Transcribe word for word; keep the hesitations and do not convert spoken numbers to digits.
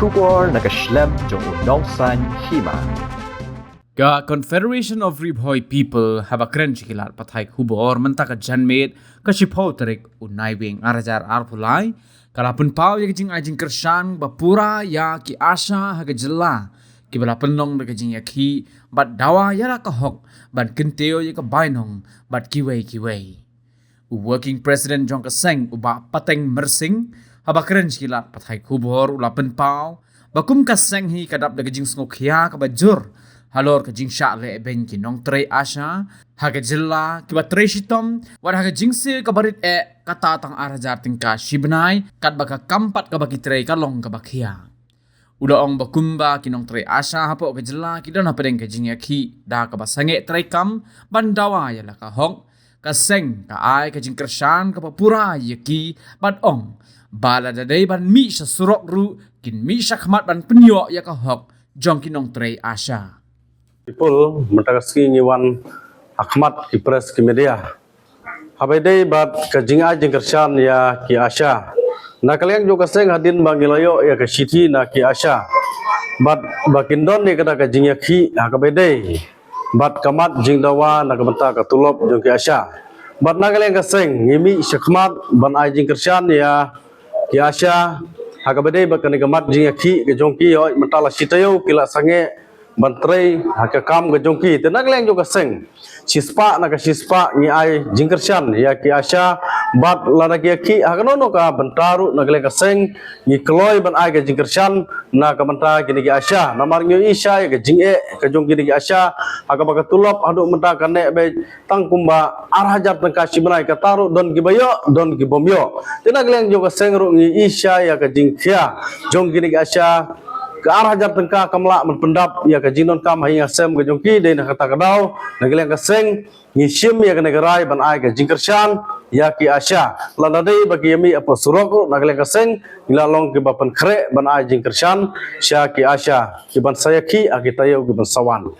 Khubor na ka shlem jong u Nongsaiñ Hima. Ka Confederation of Ri Bhoi People haba kren sha ki lad pathai khubor mynta ka janmiet ka shiphew tarik u Naiwieng ar hajar arphew lai ka la pynpaw ïa ka jingai jingkyrshan ba pura ïa ki ASHA ha ka jylla kiba la pynlong da ka jingïakhih bad dawa ïa la ka hok ban kyntiew ïa ka bainong bad kiwei kiwei. U Working President jong ka seng u Bah Pateng Myrsing haba kren sha ki lad pathai khubor u la pynpaw ba kum ka seng hi ka dap da ka jingsngewkhia kaba jur halor ka jingshah leh beiñ ki nongtrei ASHA ha ka jylla kiba trei shitom wat ha ka jingsiew kaba rit eh kata tang ar hajar tyngka shi bnai katba ka kam pat kaba ki trei ka long kaba khia. U la ong ba kumba ki nongtrei ASHA hapoh ka jylla ki don hapdeng ka jingïakhih da kaba sangeh trei kam ban dawa ïa la ka hok. Ka seng ka ai ka jingkyrshan kaba pura ïa ki bad ong ba lada dei ban mih sha surok ruh kin mih sha khmat ban pynïoh ïa ka hok jong ki nongtrei ASHA. People mynta ka sngi ngi wan ha khmat ki press ki media haba ïadei bad ka jingai jingkyrshan ïa ki ASHA. Na ka liang jong ka seng hadien ba ngi la ïoh ïa ka shithi na ki ASHA bad ba kin don ïa kata ka jingïakhih ha kaba ïadei bad ka mat jingdawa na ka bynta ka tulop jong ki ASHA. Bad na ka liang ka seng ngi mih sha khmat ban ai jingkyrshan ïa ki ASHA ha kaba ïadei bad kane ka mat jingïakhih ka jong ki, ïoh mynta la shi taïew ki la sangeh ban trei ha ka kam ka jong ki. Te na ka liang jong ka seng shispah na ka shispah ngi ai jingkyrshan ïa ki ASHA bad lada ki ïakhih ha kano kano ka bynta ruh na ka liang ka seng ngi kloi ban ai ka jingkyrshan na ka bynta kine ki ASHA. Namar ngi ïohi shai ka jingeh ka jong kine ki ASHA ha kaba ka tulop haduh mynta ka neh beit tang kumba ar hajar tyngka shi bnai, kata ruh don kiba ïoh don ki bym ïoh. Te na ka liang jong ka seng ruh ngi ïohi shai ïa ka jingkhia jong kine ki ASHA. Ka ar hajar tyngka kam lah ban pyndap ïa ka jingdonkam ha ïing ha sem ka jong ki. Dei na kata ka daw na ka liang ka seng ngi shim ïa kane ka rai ban ai ka jingkyrshan ïa ki ASHA. Lada dei ba ki ïa mih hapoh surok ruh na ka liang ka seng ngi la long kiba pynkhreh ban ai jingkyrshan sha ki ASHA kiban sa ïakhih ha ki taïew kiban sa wan.